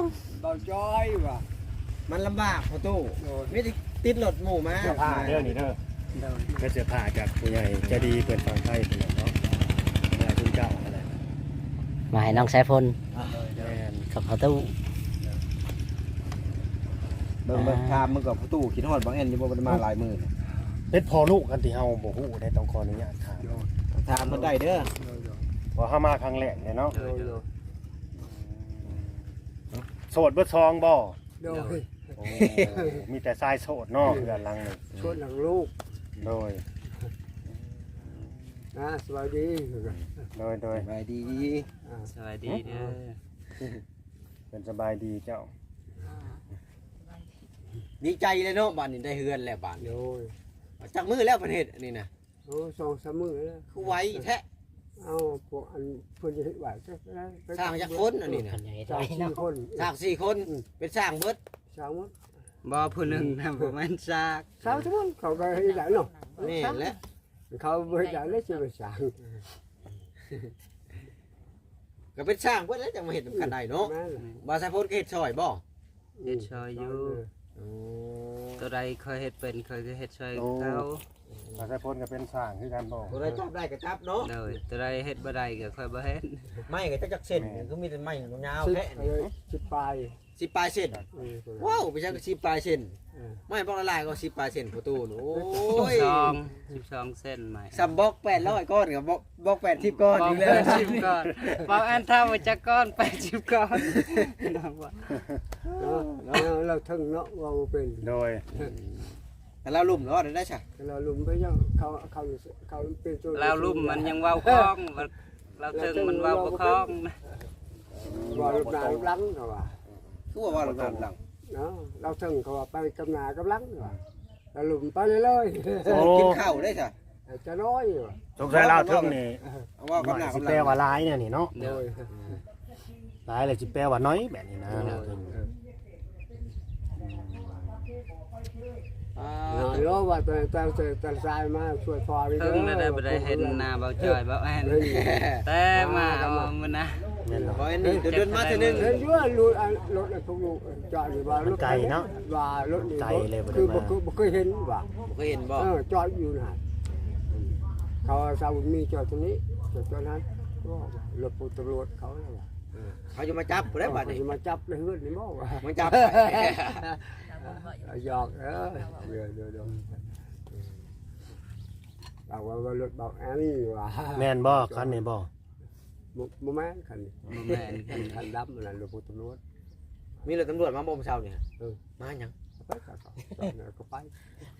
ງ ເບົາຈ້ອຍວ່າ ມັນລຳບາກພໍ່ຕູ້ ໂດຍ ມີແຕ່ຕິດລົດໝູ່ມາ ເສື້ອຜ້າເດີນີ້ເດີ ໂດຍ ເປັນເສື້ອຜ້າຈາກຜູ້ໃຫຍ່ໃຈດີເພິ່ນຝັ່ງໄທເພິ່ນເນາະ ມາໃຫ້ທຸກເຈົ້າຫັ້ນແຫຼະ ມາໃຫ້ນ້ອງສາຍຝົນ ອ່າ ແມ່ນ ກັບພໍ່ຕູ້ ເບິ່ງ ເບິ່ງ ອ່າ ຖາມເບິ່ງກັບພໍ່ຕູ້ ຄິດຮອດບໍ່ແອນຢູ່ບໍ່ ບໍ່ໄດ້ມາຫຼາຍມື້ແລ້ວ ເປັນພໍ່ລູກກັນທີ່ເຮົາບໍ່ຮູ້ໄດ້ ຕ້ອງຂໍອະນຸຍາດຖາມ ໂດຍ ຖາມເພິ່ນໄດ້ເດີ ໂດຍ ໂດຍ ເພາະເຮົາມາຄັ້ງແລກເລີຍເນາະ ໂດຍ ໂດຍ ໂສດເບິດສອງບໍ່? ໂດຍ ໂອ້ ມີແຕ່ຊາຍໂສດເນາະ ເຮືອນຫຼັງນີ້ ໂສດຫຼັງລູກ ໂດຍ ອ່າ ສະບາຍດີ. ໂດຍ ໂດຍ ສະບາຍດີ. ອ່າ ສະບາຍດີເດີ. ເພິ່ນສະບາຍດີເຈົ້າ. ດີໃຈເລີຍເນາະ ບາດນີ້ໄດ້ເຮືອນແລ້ວບາດນີ້. ໂດຍ. ຈັກມື້ແລ້ວເພິ່ນເຮັດອັນນີ້ນະ? ໂອ້ ສອງສາມມື້ແລ້ວ. ຄືໄວແທ້. ເອົາ ພວກອັນເພິ່ນຈະເຮັດໄວ້ ສ້າງຈັກຄົນອັນນີ້ນະ? ສ້າງສີ່ຄົນ. ສ້າງສີ່ຄົນ. ອືມ ເປັນຊ່າງເບິດ. ຊ່າງໝົດ. ບໍ່ ຜູ້ໜຶ່ງນະ ບໍ່ແມ່ນຊ່າງ. ຊ່າງທຸກຄົນ ເຂົາກໍເຮັດໄດ້ເນາະ. ແມ່ນແຫຼະ. ເຂົາບໍ່ເຮັດຫຍັງເລີຍ ຊິໄປສ້າງ. ກໍເປັນຊ່າງເພິ່ນແຫຼະ ຈັ່ງມາເຮັດນຳກັນໄດ້ເນາະ. ແມ່ນແຫຼະ. ບ່າວສາຍຝົນກໍເຮັດຊ່ອຍບໍ່? ເຮັດຊ່ອຍຢູ່. ໂອ້ ຕົວໃດຂ້ອຍເຮັດເປັນ ຂ້ອຍກໍເຮັດຊ່ອຍເຂົາ. ບ່າວສາຍຝົນກໍເປັນຊ່າງຄືກັນບໍ່? ຕົວໃດຈັບໄດ້ກໍຈັບເນາະ. ໂດຍ. ຕົວໃດເຮັດບໍ່ໄດ້ກໍຂ້ອຍບໍ່ເຮັດ. ໄມ້ກໍຈັກຈັກເສັ້ນ ຄືມີແຕ່ໄມ້ຍາວແທ້. ສິບປາຍ. ສິບປາຍເຊັນ. ເອີ ວ້າວ ໄປຈັ່ງສິບປາຍເຊັນ. ເອີ ໄມ້ບລັອກຫຼາຍໆກໍສິບປາຍເຊັນ ປະຕູນ. ໂອ້ຍ ສິບສອງ ສິບສອງເຊັນໄມ້. ສ່ຳບລັອກແປດຮ້ອຍກ້ອນ ກັບບລັອກ ບລັອກແປດສິບກ້ອນ. ບລັອກແປດສິບກ້ອນ. ເວົ້າອັນເທົ່າຈັກກ້ອນ ແປດສິບກ້ອນ. ເນາະ ລາວເຖິງເນາະ ເວົ້າເປັນ. ໂດຍ. ແຕ່ລາວລຸ່ມເນາະ ໄດ້ຊະ. ແຕ່ລາວລຸ່ມໄປຍັງ ເຂົາ ເຂົາ ເຂົາເປັນໂຕ ລາວລຸ່ມມັນຍັງເວົ້າຄ່ອງ. ລາວເທິງມັນເວົ້າບໍ່ຄ່ອງ. ເວົ້າລູກໜ້າລູກຫຼັງເຂົາວ່າ. ຄືວ່າເວົ້າລູກໜ້າລູກຫຼັງ? ເນາະ ລາວເທິງເຂົາວ່າໄປກັບໜ້າກັບຫຼັງວ່າ. ລາວລຸ່ມໄປເລື້ອຍໆ. ໂອ້ ກິນເຂົ້າໄດ້ຊະ. ຈະນ້ອຍວ່າ. ສົງໄສລາວເທິງນີ້ ເວົ້າກັບໜ້າກັບຫຼັງ ຊິແປວ່າຫຼາຍແນວນີ້ເນາະ. ໂດຍ. ຫຼາຍແລ້ວຊິແປວ່າໜ້ອຍແບບນີ້ນະ. ໂດຍ. ອ່າ ເນາະ ວ່າແຕ່ ແຕ່ ແຕ່ຊາຍມາຊ່ວຍພໍ່ນີ້. ເຖິງແລ້ວໄດ້ ບໍ່ໄດ້ເຫັນໜ້າເບົາຈອຍ ເບົາແອນ ແຕ່ມາເອົາມື້ນະ. ແມ່ນບໍ່? ເຫັນນີ້ ດົນໆມາເທື່ອໜຶ່ງ. ເຫັນຢູ່ວ່າລົດ ອັນ ລົດ ອັນ ພວກລູກຈອດຢູ່ວ່າ ມັນໄກເນາະ. ວ່າລົດນີ້ ໄກເລີຍ ຄືບໍ່ ບໍ່ເຄີຍເຫັນວ່າ. ບໍ່ເຄີຍເຫັນບໍ່? ເອີ ຈອດຢູ່ຫັ້ນ. ເຂົາວ່າຊາວບຸນມີຈອດຕົງນີ້ ຈອດ ຈອດຫັ້ນ. ໂອ້ ລົດພວກຕຳຫຼວດເຂົາແລ້ວວ່າ. ເອີ ເຂົາຈະມາຈັບຜູ້ໃດບາດນີ້? ເຂົາຈະມາຈັບໃນເຮືອນນີ້ບໍ່ວ່າ? ມາຈັບ. ຫຍອກເດີ. ເດີ ເດີ ເດີ. ເອົາວ່າ ວ່າລົດເບົາແອນວ່າ. ແມ່ນບໍ່ ຄັນນີ້ບໍ່? ບໍ່ ບໍ່ແມ່ນຄັນນີ້. ບໍ່ແມ່ນ ຄັນ ຄັນດຳນັ້ນ ລົດພວກຕຳຫຼວດ. ມີລົດຕຳຫຼວດມາບໍ່ມື້ເຊົ້ານີ້? ເອີ ມາຫຍັງ? ໄປ ກໍໄປ.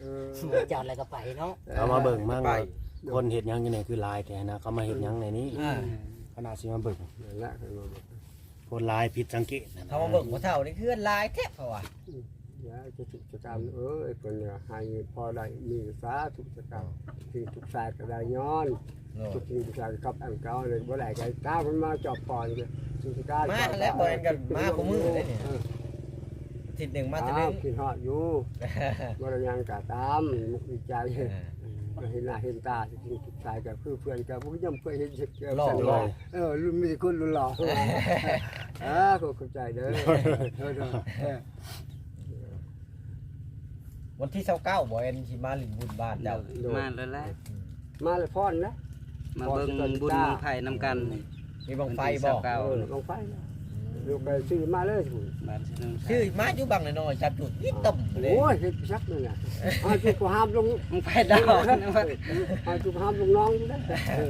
ເອີ ຈອດແລ້ວກໍໄປເນາະ. ເອົາມາເບິ່ງມາ ໄປ ຄົນເຮັດຫຍັງຢູ່ນີ້ຄືຫຼາຍແທ້ນະ? ເຂົາມາເຮັດຫຍັງໃນນີ້? ອ່າ ຂະໜາດຊິມາເບິ່ງ. ນັ້ນແຫຼະ ຄົນມາເບິ່ງ. ຄົນຫຼາຍຜິດສັງເກດນະ. ເຂົາມາເບິ່ງຜູ້ເຖົ້ານີ້ຄືຫຼາຍແທ້ເຂົາວ່າ. ອືມ ຢ່າຈະທຸກຈະການເອີຍ ເພິ່ນໃຫ້ພໍໄດ້ມີສາທຸຈະການ. ສິ່ງທຸກສາຍກໍໄດ້ຍ້ອນ ໂດຍ ທຸກສິ່ງທຸກສາຍກັບອັນເກົ່າເລີຍ. ບໍ່ໄດ້ກໍຕາມເພິ່ນມາຈອບກ່ອນ ທຸກສາຍ. ມາແລ້ວ ບໍ່ແມ່ນກັນມາຄູ່ມື້ເດ້ນີ້. ເອີ ອາທິດໜຶ່ງມາເທື່ອໜຶ່ງ. ອ້າວ ຄິດຮອດຢູ່. ບໍ່ໄດ້ຫຍັງກໍຕາມ ມຸກດີໃຈ. ເອີ ມາເຫັນໜ້າເຫັນຕາ ທຸກສິ່ງທຸກສາຍກໍຄືເພື່ອນ ກໍບໍ່ຍອມເຄີຍເຫັນຈັກເທື່ອ. ເອີ ລຸ້ນມີແຕ່ຄົນຫຼໍ່ໆ. ເອີ ຂໍຂອບໃຈເດີ. ໂດຍ ໂດຍ ໂດຍ. ວັນທີຊາວເກົ້າບໍ່ ແອນຊິມາຫຼິ້ນບຸນບ້ານເຈົ້າ? ໂດຍ ໂດຍ ມາແລ້ວແຫຼະ. ອືມ ມາແລ້ວພອນນະ ມາເບິ່ງບຸນບັ້ງໄຟນຳກັນ. ມີບັ້ງໄຟບໍ່? ເອີ ບັ້ງໄຟ. ອືມ ລູກໄປຊື້ມາເລີຍ. ບ້ານຊິນອງ ຊື້ມາຢູ່ບັ້ງນ້ອຍໆ ຈັບຈຸດນີ້ຕົມເດ້. ໂອ້ຍ ເຮັດຈັກນັ້ນນະ. ເອົາຈຸດກໍຫາມລົງ ບັ້ງໄຟດາວ ເອົາຈຸດຫາມລົງໜອງເດ້. ເອີ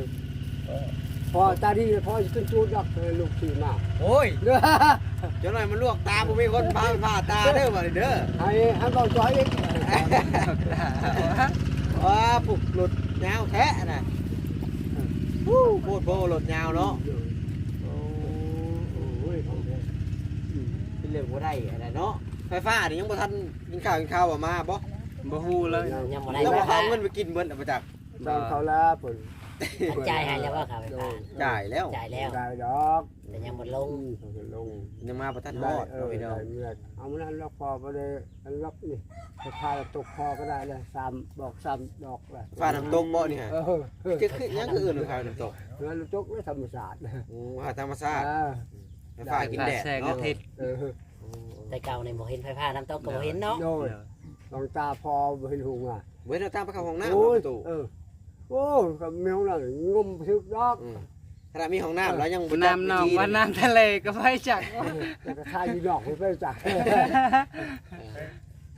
ພໍຕາດີ ພໍຊິຂຶ້ນຈູດດອກ. ເອີ ລູກຂີ່ມາ. ໂອ້ຍ ຈັກໜ້ອຍມັນລວກຕາ ບໍ່ມີຄົນພາ ພາຕາເດີ ບາດນີ້ເດີ. ໃຫ້ ໃຫ້ເບົາຈອຍອີກ. ວ້າ ປຸກລົດຍາວແທ້ນະ. ໂອ້ ໂພດໂພ ລົດຍາວເນາະ. ໂອ້ ໂອ້ຍ ຂອງແທ້ ເປັນເລື່ອງບໍ່ໄດ້ອັນນັ້ນເນາະ. ໄຟຟ້ານີ້ຍັງບໍ່ທັນກິນຂ້າວ ກິນຂ້າວບໍ່ ມາບໍ່? ບໍ່ຮູ້ເລີຍ ຍັງບໍ່ໄດ້. ແລ້ວບໍ່ເອົາເງິນໄປກິນເບິດລະບໍ່ຈັກ. ຕອນເຂົາລາເພິ່ນ ເພິ່ນຈ່າຍໃຫ້ແລ້ວບໍ່ຄ່າໄຟຟ້າ? ໂດຍ ຈ່າຍແລ້ວ ຈ່າຍແລ້ວ ໄດ້ດອກ ແຕ່ຍັງບໍ່ລົງ. ອືມ ຍັງບໍ່ທັນຮອດ. ເອີ ເນາະ ພີ່ນ້ອງ ໄດ້ເມື່ອ ເອົາມື້ນັ້ນລະພໍບໍ່ໄດ້ອັນລັບນີ້ ໄຟຟ້າຕົກພໍກໍໄດ້ລະ ສາມດອກ ສາມດອກລະ. ໄຟຟ້ານ້ຳຕົກບໍ່ນີ້? ເອີ ຈະຄືຫຍັງຄືເອີ້ນໄຟຟ້ານ້ຳຕົກ? ນ້ຳຕົກທຳມະຊາດ. ໂອ້ ທຳມະຊາດ. ເອີ ໄຟຟ້າກິນແດດເນາະ ແສງອາທິດ. ເອີ ໂອ້ ແຕ່ເກົ່ານີ້ບໍ່ເຫັນໄຟຟ້ານ້ຳຕົກກໍບໍ່ເຫັນເນາະ. ໂດຍ ໂດຍ ນ້ອງຕາພໍບໍ່ເຫັນຫຸງວ່າ ບໍ່ເຫັນນ້ອງຕາໄປເຂົ້າຫ້ອງນ້ຳ. ໂອ້ຍ ບໍ່ຕູ້. ເອີ ໂອ້ ກໍມີຫ້ອງນ້ຳງົມບໍ່ຖືກດອກ. ອືມ ຂະໜາດມີຫ້ອງນ້ຳ ເອີ ແລ້ວຍັງບໍ່ຈັກ ນ້ຳໜອງ ວິທີ ວ່ານ້ຳທະເລກໍໄປຈັກ ແລ້ວກໍຖ່າຍຢູ່ນອກໄປຈັກ. ເອີ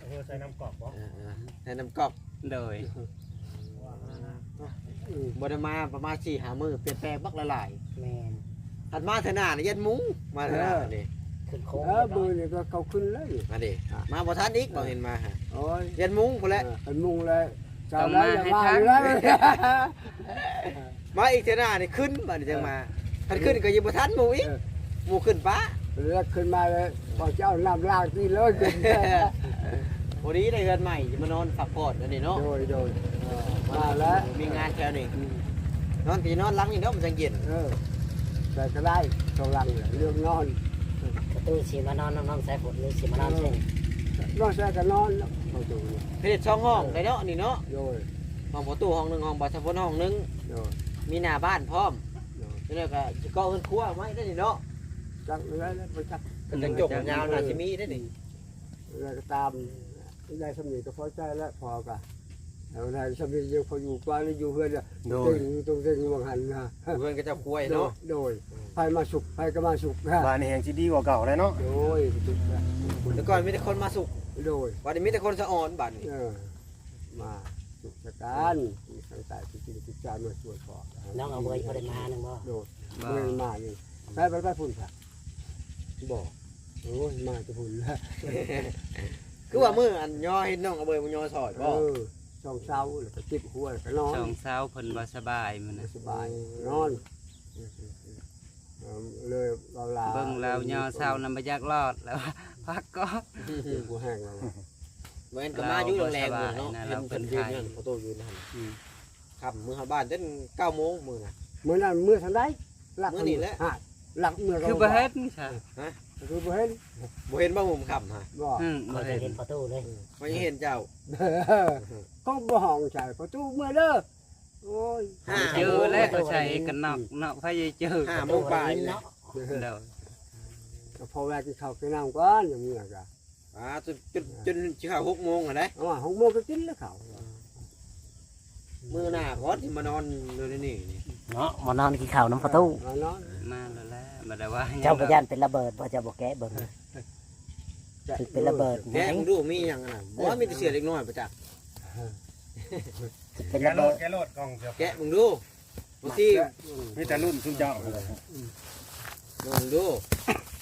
ເອີ ໃສ່ນ້ຳກອກບໍ່? ເອີ ເອີ ໃສ່ນ້ຳກອກ. ໂດຍ. ອືມ ບໍ່ໄດ້ມາປະມານສີ່ຫ້າມື້ ປ່ຽນແປງບັກຫຼາຍໆ. ແມ່ນ ຄັນມາເທື່ອໜ້ານີ້ຢ້ານມຸງ ມາເທື່ອໜ້ານີ້. ເອີ ຂຶ້ນໂຄ້ງ ເອີ ມື້ນີ້ກໍເຂົາຂຶ້ນເລີຍ. ມາເດ້ ອ່ະ ມາບໍ່ທັນອີກ ບໍ່ເຫັນມາຫາ. ໂອ້ຍ ຢ້ານມຸງພຸ້ນແຫຼະ. ເອີ ຄັນມຸງແລ້ວ ຕ້ອງມາໃຫ້ທັນ. ເຈົ້າແລ້ວຢ່າວ່າຢູ່ແລ້ວ. ມາອີກເທື່ອໜ້ານີ້ຂຶ້ນ ບາດນີ້ຈັ່ງມາ. ເອີ ຄັນຂຶ້ນກໍຍັງບໍ່ທັນໝູ່ອີກ ເອີ ໝູ່ຂຶ້ນປະ. ເລີກຂຶ້ນມາເລີຍ ພໍເຈົ້ານ້ຳລ້າງຕີນເລີຍຂຶ້ນ. ພໍດີໄດ້ເຮືອນໃໝ່ ຈະມານອນພັກຜ່ອນອັນນີ້ເນາະ. ໂດຍ ໂດຍ ເອີ ມາແລ້ວ ມີງານແຖວນີ້. ອືມ ນອນກໍນອນຫຼັງນີ້ເນາະ ມັນຈັ່ງເຢັນ. ເອີ ໃສກໍໄດ້ ສອງຫຼັງເລື່ອງນອນ. ປະຕູຊິມານອນນຳນ້ອງສາຍຝົນ ຫຼືຊິມານອນໃສ? ເອີ ນອນໃສກໍນອນເນາະ ປະຕູ. ເຮັດສອງຫ້ອງໄດ້ເນາະນີ້ເນາະ. ໂດຍ ຫ້ອງປະຕູຫ້ອງໜຶ່ງ ຫ້ອງບ່າວສາຍຝົນຫ້ອງໜຶ່ງ. ໂດຍ ມີໜ້າບ້ານພ້ອມ. ໂດຍ ຈັ່ງໃດກໍຊິເກາະເຮືອນຄົວໄວ້ໄດ້ນີ້ເນາະ. ຈັກເຮືອນແລ້ວບໍ່ຈັກ ກະຈົກຍາວໜ້າຊິມີໄດ້ນີ້. ແລ້ວກໍຕາມໄດ້ສ່ຳນີ້ກໍພໍໃຈແລ້ວ ພໍກະ ເອົາໄດ້ສ່ຳນີ້ຍັງພໍຢູ່ກວ່າຢູ່ເຮືອນ. ໂດຍ ເຕັງຢູ່ຕົງເຕັງວ່າງຫັ້ນນະ ເຮືອນຂະເຈົ້າຄວາຍເນາະ. ໂດຍ ໂດຍ ໃຜມາສຸກ ໃຜກໍມາສຸກ. ບ້ານນີ້ແຮງຊິດີກວ່າເກົ່າແລ້ວເນາະ. ໂດຍ ສຸກແລ້ວ ແຕ່ກ່ອນມີແຕ່ຄົນມາສຸກ. ໂດຍ ບັດນີ້ມີແຕ່ຄົນສະອອນບັດນີ້. ເອີ ມາສຸກສະການ ມີທັງໃຕ້ທີ່ກິນກິນຈານມາຊ່ວຍພໍ່. ນ້ອງອາເບີຍບໍ່ໄດ້ມານຳບໍ່? ໂດຍ ບໍ່ໄດ້ມານີ້. ໄປ ໄປ ໄປພຸ້ນຊະ. ບໍ່ ໂອ້ຍ ມາແຕ່ພຸ້ນ. ຄືວ່າມື້ອັນຍໍເຫັນນ້ອງອາເບີຍມາຍໍຊ່ອຍບໍ່? ເອີ ຊ່ອງເຊົາ ແລ້ວກໍເຈັບຫົວ ແລ້ວກໍນອນ. ຊ່ອງເຊົາເພິ່ນບໍ່ສະບາຍມື້ນັ້ນ ບໍ່ສະບາຍ ນອນ. ເອີ ເລີຍເວົ້າລາວ ເບິ່ງລາວຍໍເຊົານຳບໍ່ຢາກລອດແລ້ວ ພັກກ່ອນ. ເຈັບຫົວແຮງແລ້ວ. ແມ່ນກໍມາຢູ່ແລງໆ ມື້ເນາະ ເຫັນເພິ່ນຢືນຢູ່ຫັ້ນ ປະຕູຢູ່ຫັ້ນ. ອືມ ຄ່ຳ ເມືອຮອດບ້ານຕັ້ງເກົ້າໂມງມື້ນະ. ມື້ນັ້ນເມືອທັນໃດ ຫຼັກມື້ນີ້ແຫຼະ ຫາ ຫຼັກເມືອກໍ ຄືບໍ່ເຫັນຊະ. ຮະ? ຄືບໍ່ເຫັນ ບໍ່ເຫັນບໍ່? ມຸມຄ່ຳຫະ ບໍ່ ອືມ ບໍ່ເຫັນ ຂ້ອຍເຫັນປະຕູເລີຍ. ອືມ ຂ້ອຍຍັງເຫັນເຈົ້າ ກໍບໍ່ຮ້ອງໃສ່ປະຕູເມືອເດີ. ໂອ້ຍ ຫາ ເຈີແລ້ວ ປະຕູ ກໍໃສ່ກັນນອກເນາະ ໃຜຈະເຈີ ຫ້າໂມງປາຍເນາະ. ໂດຍ ກໍພໍແວ່ກິນເຂົ້າກິນນ້ຳກ່ອນ ຍັງເມືອກະ ອ່າ ຈົນ ຈົນ ຈົນຊິເຂົ້າຫົກໂມງຫັ້ນເດ້. ເອົາ ຫົກໂມງກໍກິນແລ້ວເຂົ້າ. ມື້ໜ້າກ່ອນຊິມານອນຢູ່ໃນນີ້ນີ້ເນາະ ມານອນກິນເຂົ້ານຳປະຕູ. ມານອນ ມາແລ້ວແຫຼະ ບໍ່ໄດ້ວ່າຫຍັງ. ເຈົ້າບໍ່ຢ້ານເປັນລະເບີດບໍ່? ເຈົ້າບໍ່ແກະເບິ່ງ ຖືກເປັນລະເບີດ. ແກະເບິ່ງດູ ມີຫຍັງນະ? ບໍ່ ມີແຕ່ເສື້ອເດັກນ້ອຍປະຈັກ. ເປັນລະເບີດ ແກະໂລດ ແກະໂລດກ່ອງເສື້ອ ແກະເບິ່ງດູ. ບາງທີມີແຕ່ລຸ້ນຊຸມເຈົ້າ ເບິ່ງດູ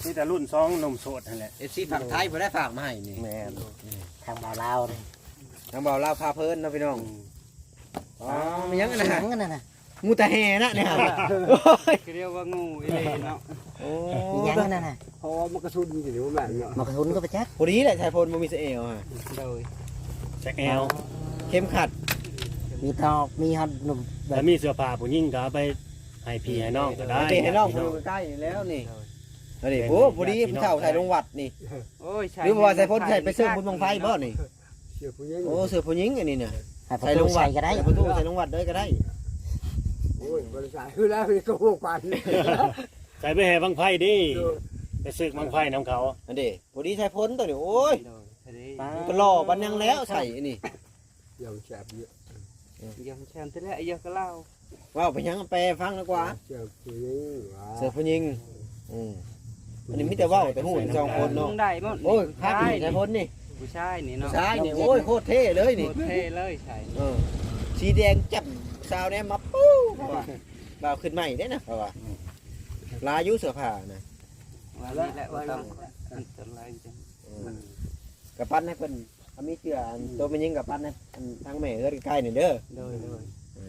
ມີແຕ່ລຸ້ນສອງໜຸ່ມໂສດຫັ້ນແຫຼະ. ເອັຟຊີຝັ່ງໄທບໍ່ໄດ້ຝາກມາໃຫ້ນີ້. ແມ່ນ ທາງບ່າວລາວນີ້ ທາງບ່າວລາວພາເພີນເນາະພີ່ນ້ອງ. ອືມ ອໍ ມີຫຍັງອັນນັ້ນ ຫຍັງອັນນັ້ນນະ? ງູຕາແຫ່ນະນີ້. ໂອ້ຍ ກໍຮຽກວ່າງູອີ່ຫຼີເນາະ. ໂອ້ ມີຫຍັງອັນນັ້ນນະ? ເພາະວ່າມັນກະຊຸນຢູ່ນີ້ ບໍ່ແມ່ນເນາະ ມັນກະຊຸນກໍປະຈັກ. ພໍດີແຫຼະ ສາຍຝົນບໍ່ມີສະແອວຫະ. ໂດຍ ສະແອວ ເຂັມຂັດ ມີຕອກ ມີຮອດໜຸ່ມ ແບບ ແລ້ວມີເສື້ອຜ້າຜູ້ຍິງກໍເອົາໄປໃຫ້ພີ່ໃຫ້ນ້ອງກໍໄດ້ ໃຫ້ພີ່ໃຫ້ນ້ອງ. ຢູ່ໃກ້ໆນີ້ແລ້ວນີ້. ໂດຍ ອັນນີ້ ໂອ້ ພໍດີຜູ້ເຖົ້າໃສ່ລົງວັດນີ້. ໂອ້ຍ ຫຼືວ່າໃສ່ພົນໃສ່ໄປເສີບບຸນບັ້ງໄຟບໍ່ນີ້? ເສື້ອຜູ້ຍິງ ໂອ້ ເສື້ອຜູ້ຍິງອັນນີ້ນະ ໃສ່ລົງວັດກໍໄດ້ ໃສ່ປະຕູໃສ່ລົງວັດເລີຍກໍໄດ້. ໂອ້ຍ ບໍ່ໄດ້ໃສ່ຢູ່ແລ້ວ ນີ້ກໍຫົວຂວັນ ໃສ່ໄປແຫ່ບັ້ງໄຟເດ້. ໂດຍ ໄປເສີບບັ້ງໄຟນຳເຂົາ. ອັນນີ້ ພໍດີໃສ່ພົນຕົວນີ້ ໂອ້ຍ ໂດຍ ມັນກໍຫຼໍ່ປານຫຍັງແລ້ວໃສ່ອັນນີ້. ຢາງແຊບເຍອະ ຢາງແຊບແທ້ແຫຼະ ຢາກກະລາວ. ເວົ້າໄປຫຍັງ ແປໃຫ້ຟັງດີກວ່າ. ເສື້ອຜູ້ຍິງຫວາ ເສື້ອຜູ້ຍິງ. ອືມ ອັນນີ້ມີແຕ່ເວົ້າແຕ່ຮູ້ທັງສອງຄົນເນາະ. ໂອ້ຍ ຄັກນີ້ໃສ່ພົນນີ້ ຜູ້ຊາຍນີ້ເນາະ ຜູ້ຊາຍນີ້. ໂອ້ຍ ໂຄດເທ່ເລີຍນີ້ ໂຄດເທ່ເລີຍໃສ່. ເອີ ສີແດງແຈ່ມ ສາວແນມມາປູ້ ເພາະວ່າບ່າວຂຶ້ນໃໝ່ເດ້ນະ ເພາະວ່າ ອືມ ຫຼາຍຢູ່ເສື້ອຜ້ານະ. ວ່ານີ້ແຫຼະ ວ່າຕ້ອງອັນຕະລາຍ. ອືມ ກະປັນໃຫ້ເພິ່ນ ເອົາມີເສື້ອອັນ ອືມ ໂຕແມ່ຍິງກະປັນໃຫ້ອັນທາງແມ່ເຮືອນໃກ້ໆນີ້ເດີ. ໂດຍ ໂດຍ ເອີ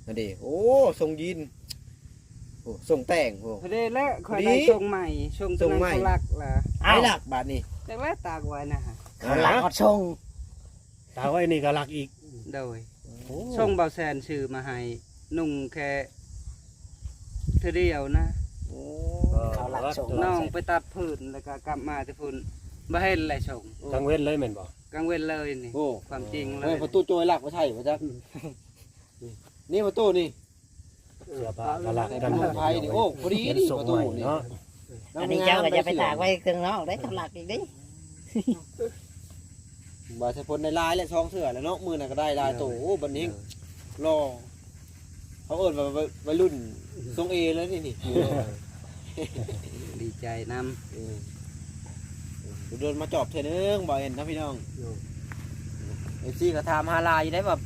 ຫັ້ນເດ. ໂອ້ ຊົງຢີນ ໂອ້ ຊົງແຕ່ງ ໂອ້ ພໍດີແຫຼະ ຂ້ອຍໄດ້ຊົງໃໝ່ ຊົງໂຕນັ້ນ ຊົງໃໝ່ ເຂົາລັກລະ. ອ້າວ ໃຜລັກບາດນີ້ ຈັກແຫຼະ ຕາກໄວ້ນະ ເຂົາລັກຮອດຊົງ ຕາກໄວ້ນີ້ກໍລັກອີກ. ໂດຍ ໂອ້ ຊົງບ່າວແສນຊື້ມາໃຫ້ ນຸ່ງແຄ່ເທື່ອດຽວນະ. ໂອ້ ເຂົາລັກຊົງ ນ້ອງໄປຕັດຜືນ ແລ້ວກໍກັບມາແຕ່ພຸ້ນ ບໍ່ເຫັນແຫຼະຊົງ. ກາງເວັນເລີຍແມ່ນບໍ່? ກາງເວັນເລີຍນີ້. ໂອ້ ຄວາມຈິງເລີຍ. ໂອ້ຍ ປະຕູໂຈ້ຍລັກໄປໃສ່ບໍ່ຈັກ. ນີ້ປະຕູນີ້ ເສື້ອຜ້າກໍລັກກັນ ໃຫ້ບຸນບັ້ງໄຟນີ້. ໂອ້ ພໍດີນີ້ປະຕູນີ້ເນາະ. ອັນນີ້ເຈົ້າກໍຢ່າໄປຕາກໄວ້ເທິງນອກເດ້ ເຂົາລັກອີກເດ້. ບ່າວໃສ່ພົນໄດ້ຫຼາຍແລ້ວ ສອງເທື່ອແລ້ວເນາະ ມື້ນັ້ນກໍໄດ້ຫຼາຍໂຕ. ໂອ້ ບັດນີ້ຫຼໍ່ ເຂົາເອີ້ນວ່າໄວ ໄວລຸ້ນຊົງເອເລີຍນີ້. ດີໃຈນຳ. ເອີ ດົນໆມາຈອບເທື່ອໜຶ່ງ ບ່າວເອັນເນາະພີ່ນ້ອງ. ໂດຍ ເອັຟຊີກໍຖາມຫາຫຼາຍຢູ່ໄດ໋ວ່າ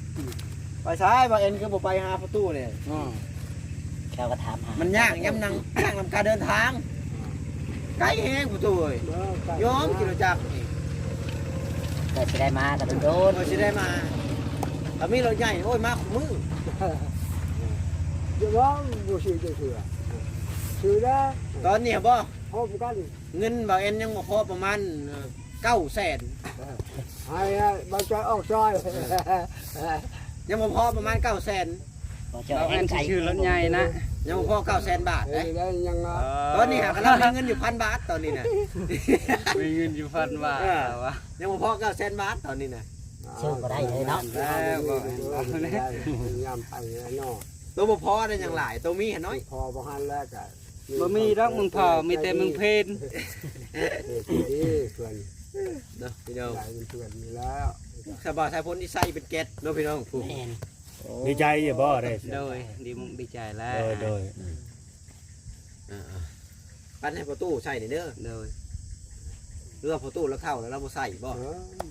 ໄປໃສ ບ່າວເອັນຄືບໍ່ໄປຫາປະຕູນີ້. ອືມ ເຂົາກໍຖາມຫາ ມັນຍາກຍາມນັ່ງ ຍາກນຳການເດີນທາງ ໄກແຮງປະຕູເອີຍ. ເອີ ໄກ ຍອມຂີ່ລົດຈັກນີ້ ກໍຊິໄດ້ມາກໍໂດນໆ ກໍຊິໄດ້ມາ. ຖ້າມີລົດໃຫຍ່ ໂອ້ຍ ມາຄູ່ມື້. ບໍ່ ບໍ່ຊື້ຈັກເທື່ອ ຊື້ແລ້ວ ຕອນນີ້ບໍ່ ພ້ອມກັນ ເງິນບ່າວແອນຍັງບໍ່ພໍປະມານ ເອີ ເກົ້າແສນ ໃຫ້ບ່າວຈອຍອອກຊ່ອຍ ຍັງບໍ່ພໍປະມານເກົ້າແສນ ບ່າວຈອຍ ບ່າວແອນຊິຊື້ລົດໃຫຍ່ນະ ຍັງບໍ່ພໍເກົ້າແສນບາດເດ້ ເອີ ຍັງ ຕອນນີ້ຫາກຳລັງມີເງິນຢູ່ພັນບາດຕອນນີ້ນະ ມີເງິນຢູ່ພັນບາດ ເອີ ວ່າ ຍັງບໍ່ພໍເກົ້າແສນບາດຕອນນີ້ນະ ຊື້ບໍ່ໄດ້ເລີຍເນາະ ແລ້ວ ຍາມໄປເນາະ ໂຕບໍ່ພໍໄດ້ຫຍັງຫຼາຍ ໂຕມີຫັ້ນນ້ອຍ ພໍບໍ່ຫັ້ນແລ້ວກະ ບໍ່ມີດອກເມືອງພໍ ມີແຕ່ເມືອງເພັນ ເອີ ດີເພື່ອນ ເນາະ ພີ່ນ້ອງ ໄດ້ເປັນເພື່ອນນີ້ແລ້ວ ສະບາຍສາຍຝົນທີ່ໃສ່ເປັນແກັດເນາະ ພີ່ນ້ອງ ແມ່ນ ດີໃຈຢູ່ບໍ່ໄດ້ ໂດຍ ດີມຸກດີໃຈແລ້ວ ໂດຍ ໂດຍ ອ່າໆ ປັນໃຫ້ພໍ່ຕູ້ໃຊ້ນີ້ເດີ ໂດຍ ຫຼືວ່າພໍ່ຕູ້ລາວເຖົ້າແລ້ວລາວບໍ່ໃຊ້ບໍ່ ເອີ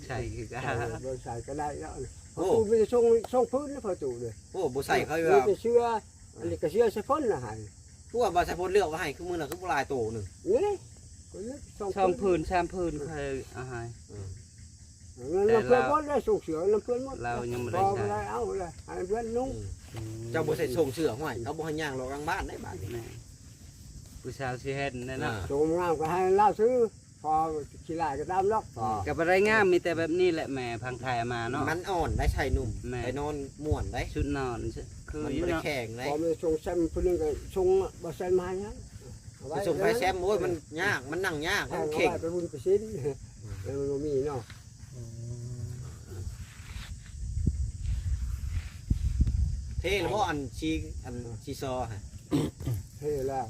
ໃຊ້ຄືກັນ ເອີ ບໍ່ໃຊ້ກໍໄດ້ເນາະ ໂອ້ ພໍ່ຕູ້ມີແຕ່ຊົງ ຊົງພື້ນນະພໍ່ຕູ້ເດີ ໂອ້ ບໍ່ໃຊ້ເຂົາວ່າ ມີແຕ່ເສື້ອ ອັນນີ້ກໍເສື້ອສາຍຝົນນະໃຫ້ ຄືວ່າບ່າວສາຍຝົນເລືອກໄວ້ໃຫ້ ຄືມື້ນັ້ນຄືບໍ່ຫຼາຍໂຕໜຶ່ງ ນີ້ ກໍເລືອກສອງ ສອງ ພື້ນ ສາມ ພື້ນ ເອີ ຄ່ອຍເອົາໃຫ້ ເອີ ເງິນລຳເພື່ອນໝົດແລ້ວ ສົ່ງເສື້ອນຳເພື່ອນໝົດ ລາວຍັງບໍ່ໄດ້ໃຊ້ ບໍ່ໄດ້ເອົາແລ້ວ ໃຫ້ເພື່ອນນຸ່ງ ອືມ ເຈົ້າບໍ່ໃສ່ສົ່ງເສື້ອຫ້ວຍ ເຂົາບໍ່ໃຫ້ຍ່າງເລາະກາງບ້ານໄດ໋ບາດນີ້ ແມ່ນ ຜູ້ສາວຊິເຫັນແນ່ເນາະ ໂຕງາມກໍໃຫ້ລາວຊື້ ພໍຂີ້ລ້າຍກໍຕາມດອກ ກໍບໍ່ໄດ້ງາມ ມີແຕ່ແບບນີ້ແຫຼະ ແມ່ພັງໄທເອົາມາເນາະ ມັນອ່ອນໄດ໋ ໃສ່ນຸ່ມ ແມ່ນ ໄປນອນມ່ວນໄດ໋ ຊຸດນອນ ຄື ມັນບໍ່ໄດ້ແຂງໄດ໋ ພໍມີສົ່ງແຊມຜູ້ໜຶ່ງກໍສົ່ງບໍ່ແຊມມາຫຍັງ ໄປສົ່ງໄປແຊມ ໂອ້ຍ ມັນຍາກ ມັນນັ່ງຍາກ ມັນເຄັ່ງ ໄປບຸນໄປສິນ ມັນບໍ່ມີເນາະ ເທແລ້ວບໍ່ ອັນຊີ ອັນຊີຊໍຫັ້ນ ເທແລ້ວ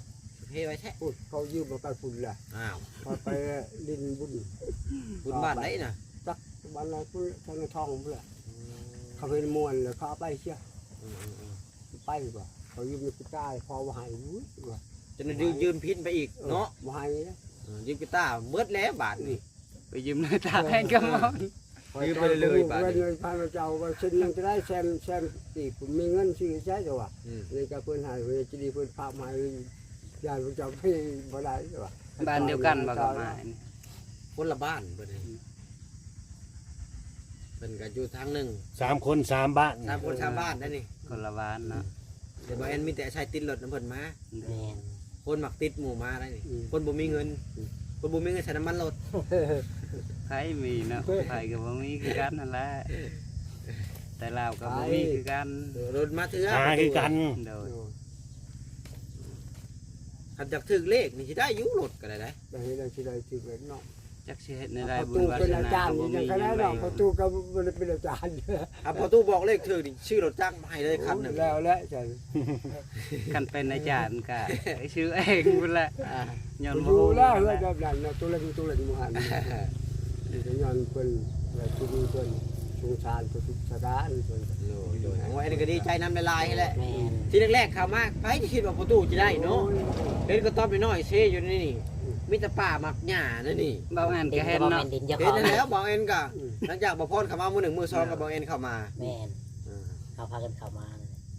ເທໄວ້ແທ້ ພຸ້ນ ເຂົາຢືມມາໄປພຸ້ນແຫຼະ ອ້າວ ເຂົາໄປຫຼິ້ນບຸນ ບຸນບ້ານໃດນະ ຈັກບ້ານໃດພຸ້ນ ທາງທອງພຸ້ນແຫຼະ ອືມ ເຂົາເຫັນມ່ວນແລ້ວເຂົາເອົາໄປເສຍ ອືມໆໆ ໄປບໍ່ ເຂົາຢືມເງິນກີຕາ ພໍບໍ່ໃຫ້ ອຸ້ຍ ວ່າ ຈະຢືມ ຢືມພິນໄປອີກເນາະ ບໍ່ໃຫ້ ເອີ ຢືມກີຕາໝົດແລ້ວບາດນີ້ ໄປຢືມນາຍຕາແພງກະມອນ ຢືມໄປເລີຍໆ ບາດນີ້ ເງິນພັນເຈົ້າວ່າເຊັ່ນໜຶ່ງຈະໄດ້ແສນ ແສນກີບ ມີເງິນຊື້ໃຊ້ແຕ່ວ່າ ອືມ ນີ້ກໍເພິ່ນໃຫ້ ເພິ່ນຈະດີ ເພິ່ນພາກມາ ຢ້ານເຈົ້າໄປບໍ່ໄດ້ວ່າ ບ້ານດຽວກັນບໍ່ກັບມາ ຄົນລະບ້ານເພິ່ນ ອືມ ເພິ່ນກໍຢູ່ທາງໜຶ່ງ ສາມຄົນສາມບ້ານ ສາມຄົນສາມບ້ານໄດ໋ນີ້ ຄົນລະບ້ານເນາະ ແຕ່ບໍ່ແອນມີແຕ່ອາໄສຕິດລົດນຳເພິ່ນມາ ແມ່ນ ຄົນມັກຕິດໝູ່ມາໄດ໋ນີ້ ອືມ ຄົນບໍ່ມີເງິນ ອືມ ຄົນບໍ່ມີເງິນໃສ່ນ້ຳມັນລົດ ໃຜມີເນາະ ໃຜກໍບໍ່ມີຄືກັນຫັ້ນແຫຼະ ແຕ່ລາວກໍບໍ່ມີຄືກັນ ເອີ ລົດມາເທື່ອ ຫາຄືກັນ ໂດຍ ໂດຍ ຄັນຢາກຖືກເລກນີ້ຊິໄດ້ຢູ່ ລົດກໍໄດ້ໄດ໋ ໄດ້ ຊິໄດ້ຖືກເລກເນາະ ຈັກຊິເຮັດແນວໃດ ບຸນວາສະໜາກໍບໍ່ມີ ຍັງໄດ້ເນາະ ພໍ່ຕູ້ກໍບໍ່ໄດ້ເປັນອາຈານ ຖ້າພໍ່ຕູ້ບອກເລກຖືກນີ້ ຊື້ລົດຈັກມາໃຫ້ເລີຍຄັນໜຶ່ງ ໂອ້ຍ ແລ້ວແຫຼະ ຄັນເປັນອາຈານກໍຊື້ເອງພຸ້ນແຫຼະ ອ່າ ຍ້ອນບໍ່ຮູ້ແລ້ວ ແບບນັ້ນເນາະ ຕົວເລັກ ຕົວເລັກໝູ່ຫັ້ນ ນີ້ກໍຍ້ອນເພິ່ນ ແລະ ທີ່ມີເພິ່ນສົງສານ ເພິ່ນສົງສານເພິ່ນ ໂດຍ ໂດຍ ໂອ້ຍ ອັນນີ້ກໍດີໃຈນຳຫຼາຍໆແຫຼະ ແມ່ນ ທີແລກໆເຂົ້າມາ ໃຜຊິຄິດວ່າພໍ່ຕູ້ຈະໄດ້ເນາະ ໂອ້ຍ ເຫັນກະຕອບນ້ອຍໆເຊຢູ່ໃນນີ້ ອືມ ມີແຕ່ປ່າໝາກຫຍ້າໃນນີ້ ບ່າວແອນກໍເຫັນເນາະ ເຫັນແລ້ວ ບ່າວແອນກໍ ອືມ ຫຼັງຈາກບ່າວພອນເຂົ້າມາມື້ໜຶ່ງ ມື້ສອງກໍບ່າວແອນເຂົ້າມາ ແມ່ນ ເອີ ເຮົາພາກັນເຂົ້າມາ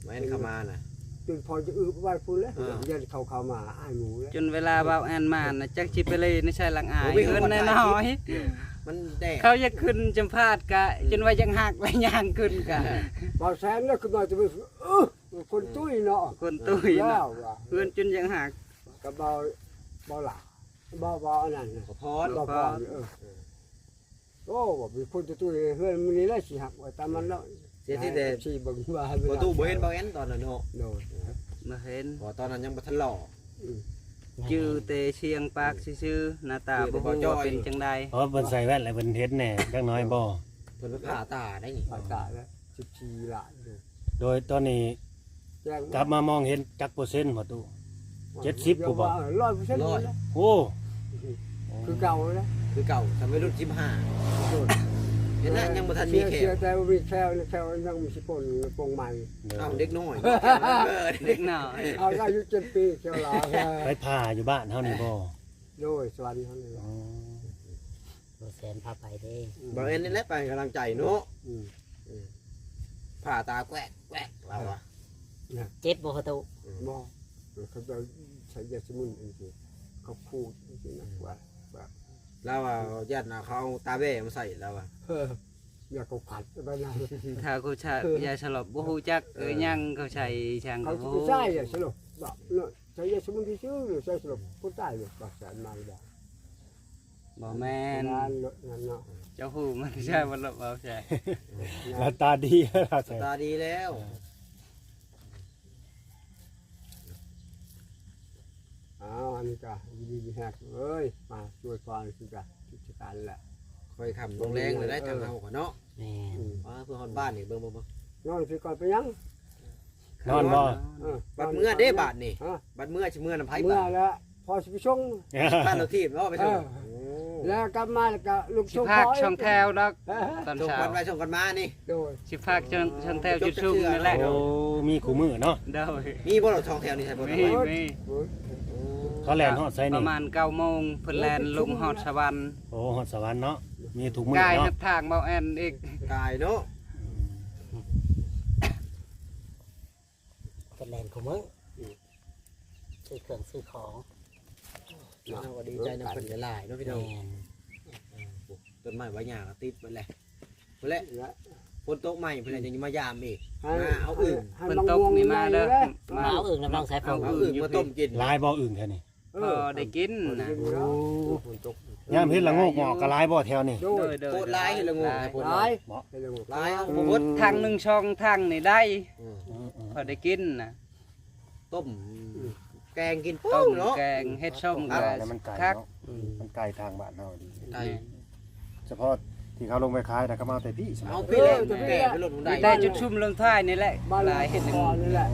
ບ່າວແອນເຂົ້າມານະ ຈົນພໍຈະອຶບໄວ້ພຸ້ນແຫຼະ ເອີ ຢ້ານເຂົາເຂົ້າມາອາຍໝູ່ແຫຼະ ຈົນເວລາບ່າວແອນມານະ ຈັກຊິໄປເລີຍໃນຊາຍຫຼັງອາຍ ເອີ ເຮືອນນ້ອຍໆ ມັນແດດ ເຂົາຢາກຂຶ້ນຈຳພາດກະ ອືມ ຈົນວ່າຢາກຫັກແລ້ວຍ່າງຂຶ້ນກະ ບ່າວແສນນະ ຂຶ້ນມາຈະໄປ ເອີ ຄົນຕຸ້ຍເນາະ ຄົນຕຸ້ຍເນາະ ເຮືອນຈົນຢາກຫັກ ກະບ່າວ ບ່າວຫຼ້າ ບ່າວ ບ່າວອັນນັ້ນນະ ບ່າວພອນ ບ່າວພອນ ເອີ ໂອ້ ວ່າມີຄົນຈະຕຸ້ຍເຮືອນມື້ນີ້ແຫຼະ ຊິຫັກວ່າຕາມມັນເນາະ ເສຍທີ່ແຕ່ ຊິເບິ່ງວ່າ ປະຕູບໍ່ເຫັນບ່າວແອນຕອນນັ້ນເນາະ ໂດຍ ບໍ່ເຫັນ ເພາະຕອນນັ້ນຍັງບໍ່ທັນຫຼໍ່ ອືມ ຈື່ແຕ່ສຽງປາກຊື່ໆ ໜ້າຕາບໍ່ຮູ້ວ່າເປັນຈັ່ງໃດ ເອີ ເພິ່ນໃສ່ແວ່ນແລ້ວເພິ່ນເຫັນແດ່ຈັກໜ້ອຍບໍ່ ເພິ່ນໄປຜ່າຕາໄດ໋ນີ້ ຜ່າຕາແລ້ວ ສິບສີ່ລ້ານຢູ່ ໂດຍຕອນນີ້ ແຈ້ງ ກັບມາມອງເຫັນຈັກເປີເຊັນພໍ່ຕູ້ ເຈັດສິບຜູ້ບໍ່ ຮ້ອຍເປີເຊັນ ຮ້ອຍ ໂອ້ ຄືເກົ່າເລີຍ ຄືເກົ່າ ສະໄໝລຸ້ນສິບຫ້າ ເຫັນນະ ຍັງບໍ່ທັນມີແຂ້ວ ເສຍແຕ່ບໍ່ມີແຂ້ວ ແຂ້ວຍັງມີຊິປົນປົງໃໝ່ ເອົາເດັກນ້ອຍ ເດັກນ້ອຍ ເອົາອາຍຸເຈັດປີແຂ້ວຫຼາຍ ໄປຜ່າຢູ່ບ້ານເຮົານີ້ບໍ່ ໂດຍ ສະຫວັນເຮົານີ້ ອໍ ບໍ່ແຊນພາໄປເດ້ ອືມ ບ່າວແອນນີ້ແຫຼະໄປໃຫ້ກຳລັງໃຈເນາະ ອືມ ອືມ ຜ່າຕາແກວກໆລາວວ່າ ເຈັບບໍ່ປະຕູ ອືມ ບໍ່ ເຂົາຈະໃຊ້ຢາສະໝຸນຈັ່ງຊີ້ ເຂົາຂູດຈັ່ງຊີ້ນະ ອືມ ວ່າ ວ່າ ລາວວ່າຢ້ານເຂົາເອົາຕາແບ້ມາໃສ່ລາວວ່າ ເອີ ຢາເຂົາຂັດໄປນະ ຖ້າເຂົາໃຊ້ຢາສະຫຼົບບໍ່ຮູ້ຈັກ ເອີ ຫຍັງເຂົາໃຊ້ຫຍັງ ເຂົາ ກໍບໍ່ຮູ້ ໃຊ້ຢາສະຫຼົບ ບອກເນາະ ໃຊ້ຢາສະໝຸນໄພຊື່ ໃຊ້ສະຫຼົບ ຜູ້ຕາຍຢູ່ປາກແສນມາແລ້ວ ບໍ່ແມ່ນ ນັ້ນເນາະ ເຈົ້າຮູ້ມັນໃຊ້ບໍ່ລະເວົ້າໃສ່ ລາວຕາດີ ລາວຕາດີແລ້ວ ອ້າວ ອັນນີ້ກະຢູ່ດີມີແຮງເອີຍ ມາຊ່ວຍກ່ອນຄືກະກິດຈະການແຫຼະ ຄ່ອຍຄ່ຳລົງແລງແລ້ວໄດ໋ ເອີ ທາງເຮົາກໍເນາະ ແມ່ນ ອືມ ວ່າເພື່ອຮອດບ້ານນີ້ ເບິ່ງ ເບິ່ງ ເບິ່ງ ນອນຊິກ່ອນ ເປັນຫຍັງ? ນອນບໍ່? ເອີ ບັດເມື່ອເດ້ບາດນີ້ ຮະ ບັດເມື່ອຊິເມື່ອນຳໃຜ ເມື່ອແລ້ວ ບາດນີ້? ພໍຊິໄປສົ່ງ ຄັນລົດຖີບເນາະ ໄປສົ່ງ ເອີ ໂອ້ ແລ້ວກັບມາແລ້ວກໍລຸກສົ່ງ ຊິພາກ ຂອງ ສອງແຖວດອກ ເອີ ຕອນເຊົ້າ ສົ່ງກັນໄປສົ່ງກັນມານີ້ ໂດຍ ຊິພາກ ເອີ ເຊິ່ງ ເຊິ່ງແຖວຈຸດຊຸມນີ້ແຫຼະ ໂອ້ ມີຄູ່ມື້ເນາະ ໂດຍ ມີບໍ່ລະສອງແຖວນີ້ ໃຊ່ບໍ່? ມີ ມີ ໂອ້ ເຂົາແລ່ນຮອດໃສນີ້? ປະມານເກົ້າໂມງ ເພິ່ນແລ່ນລົງຮອດສະຫວັນ ໂອ້ ຮອດສະຫວັນເນາະ ມີທຸກມື້ເນາະ ກາຍຮັບທາງເບົາແອນອີກ ກາຍເນາະ ອືມ ເພິ່ນແລ່ນຄູ່ມື້ ອືມ ຊື້ເຄື່ອງຊື້ຂອງ ເນາະ ເຮົາກໍດີໃຈນຳເພິ່ນຫຼາຍໆເນາະພີ່ນ້ອງ ແມ່ນ ເອີ ຕົ້ນໄມ້ໃບຫຍ້າກໍຕິດເບິດແຫຼະ ພຸ້ນແຫຼະ ຝົນຕົກໃໝ່ພຸ້ນແຫຼະ ອືມ ຈັ່ງມາຢາມອີກ ໃຫ້ ມາເອົາອຶ່ງ ໃຫ້ ເພິ່ນຕົກນີ້ມາເດີ ມາເອົາອຶ່ງນຳນ້ອງສາຍຝົນ ເອົາອຶ່ງມາຕົ້ມກິນ ຫຼາຍບໍ່ອຶ່ງແຖວນີ້? ເອີ ພໍໄດ້ກິນນະ ໂອ້ ຝົນຕົກ ຍາມເຫັດລະໂງກອອກກໍຫຼາຍບໍ່ແຖວນີ້? ໂດຍ ໂດຍ ໂຄດຫຼາຍ ເຫັດລະໂງກ ຫຼາຍ ຫຼາຍ ເຫັດລະໂງກຫຼາຍ ອືມ ບໍ່ໝົດ ຖັງໜຶ່ງສອງຖັງນີ້ໄດ້ ອືມ ພໍໄດ້ກິນນະ ຕົ້ມ ອືມ ແກງກິນ ຕົ້ມເນາະ ແກງ ເຮັດສົ້ມກໍ ອ່າ ແລ້ວມັນໄກ ຄັກ ເນາະ ອືມ ມັນໄກທາງບ້ານເຮົາດີ ໄກ ແມ່ນ ສະເພາະທີ່ເຂົາລົງໄປຂາຍນະ ເຂົາມາແຕ່ພີ້ ເອົາພີ້ແຫຼະ ແຕ່ລົດໄດ້ ໄດ້ຈຸດຊຸມລົງທ້າຍນີ້ແຫຼະ ຫຼາຍເຮັດນີ້ແຫຼະ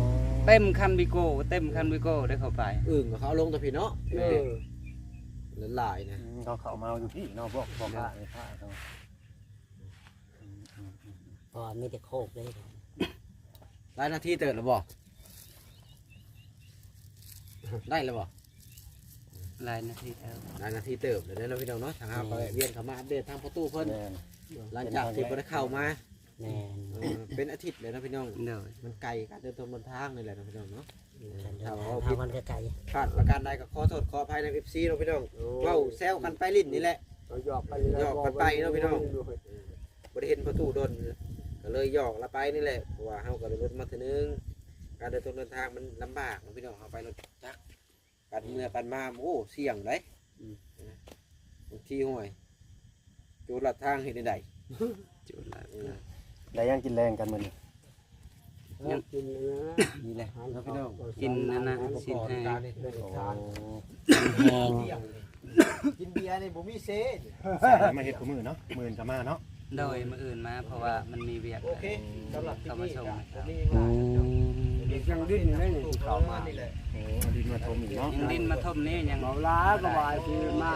ເຕັມຄັນວີໂກ້ ເຕັມຄັນວີໂກ້ໄດ້ເຂົ້າໄປ ອຶ່ງກໍເຂົາລົງແຕ່ພີ້ເນາະ ເອີ ຫຼາຍໆນະ ອືມ ເຂົາເຂົ້າມາຢູ່ພີ້ເນາະ ພວກພໍ່ຄ້າແມ່ຄ້າເຂົາ ອືມ ອືມ ອືມ ເພາະວ່າມີແຕ່ໂຄກເດ້ ຫຼາຍນາທີເຕີບແລ້ວບໍ່? ໄດ້ແລ້ວບໍ່? ຫຼາຍນາທີເຕີບ ຫຼາຍນາທີເຕີບແລ້ວເນາະພີ່ນ້ອງເນາະ ທາງເຮົາກໍ ແມ່ນ ແວະວຽນເຂົ້າມາອັບເດດທາງພໍ່ຕູ້ເພິ່ນ ແມ່ນ ຫຼັງຈາກທີ່ບໍ່ໄດ້ເຂົ້າມາ ແມ່ນ ເອີ ເປັນອາທິດແລ້ວເນາະພີ່ນ້ອງ ໂດຍ ມັນໄກ ການເດີນທາງ ເດີນທາງນີ້ແຫຼະເນາະພີ່ນ້ອງເນາະ ການເດີນທາງມັນກໍໄກ ພາດປະການໃດກໍຂໍໂທດຂໍອະໄພນຳ ເອັຟຊີ ເນາະພີ່ນ້ອງ ໂອ້ຍ ເວົ້າແຊວກັນໄປຫຼິ້ນນີ້ແຫຼະ ເວົ້າຫຍອກກັນນີ້ແຫຼະ ຫຍອກກັນໄປເນາະພີ່ນ້ອງ ເອີ ບໍ່ໄດ້ເຫັນພໍ່ຕູ້ດົນ ກໍເລີຍຫຍອກລາວໄປນີ້ແຫຼະ ເພາະວ່າເຮົາກໍໄດ້ລົດມາເທື່ອໜຶ່ງ ການເດີນທາງ ເດີນທາງມັນລຳບາກເນາະພີ່ນ້ອງ ເຮົາໄປລົດຈັກ ການເມືອການມາ ໂອ້ ສ່ຽງໃດ໋ ອືມ ບາງທີ ໂອ້ຍ ໂຈນລັດທາງເຮັດແນວໃດ ໂຈນລັດ ເອີ ໄດ້ຫຍັງກິນແລງກັນມື້ນີ້? ຍັງກິນ ນີ້ແຫຼະເນາະພີ່ນ້ອງ ກິນອັນນັ້ນ ຊີ້ນແຫ້ງ ໂອ້ ກິນເບຍນີ້ບໍ່ມີເຊ ມາເຮັດຄູ່ມື້ເນາະ ມື້ອື່ນກໍມາເນາະ ໂດຍ ມື້ອື່ນມາ ເພາະວ່າມັນມີວຽກ ໂອເຄ ສຳລັບ ເຂົ້າມາສົ່ງ ອືມ ຍັງດິນໄດ້ນີ້ ເຂົ້າມານີ້ແຫຼະ ໂອ້ ເອົາດິນມາຖົມອີກເນາະ ຍັງດິນມາຖົມນີ້ ຍັງເວົ້າຫຼາຍກໍວ່າຊິມາ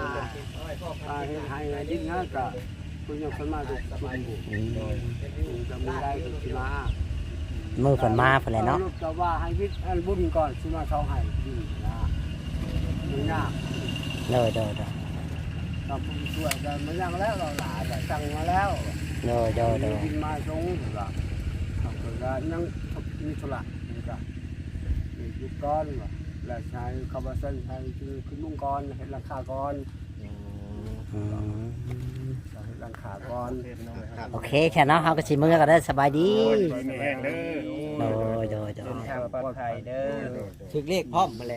ອ່າ ເຮັດໃຫ້ດິນຫັ້ນກໍ ເພິ່ນຍັງເພິ່ນມາທຸກຄົນຢູ່ ອືມ ຈະມື້ໃດກໍຊິມາ ມື້ເພິ່ນມາພຸ້ນແຫຼະເນາະ ກໍວ່າໃຫ້ວິດອັນບຸນກ່ອນ ຊິມາເຊົາໃຫ້ດິນນະ ມັນຍາກ ໂດຍ ໂດຍ ໂດຍ ກໍບຸນຊ່ວຍກັນມາຍັງແລ້ວ ເຮົາຫຼາຍກໍສັ່ງມາແລ້ວ ໂດຍ ໂດຍ ໂດຍ ດິນມາສົ່ງວ່າ ເຂົາກໍຍັງມີທຸລະ ນີ້ກໍ ນີ້ຢຸດກ່ອນວ່າ ແລ້ວໃຫ້ເຂົາວ່າຊັ້ນ ໃຫ້ຄືຂຶ້ນມຸງກ່ອນ ເຮັດຫຼັງຄາກ່ອນ ອືມ ອືມ ເຮັດຫຼັງຄາກ່ອນ ໂອເຄ ໂອເຄ ແຄ່ເນາະ ເຮົາກໍຊິເມືອກ່ອນເດີ ສະບາຍດີ ໂດຍ ໂດຍ ໂດຍ ໂດຍ ເດີນທາງປອດໄພເດີ ຖືກເລກພ້ອມແຫຼະ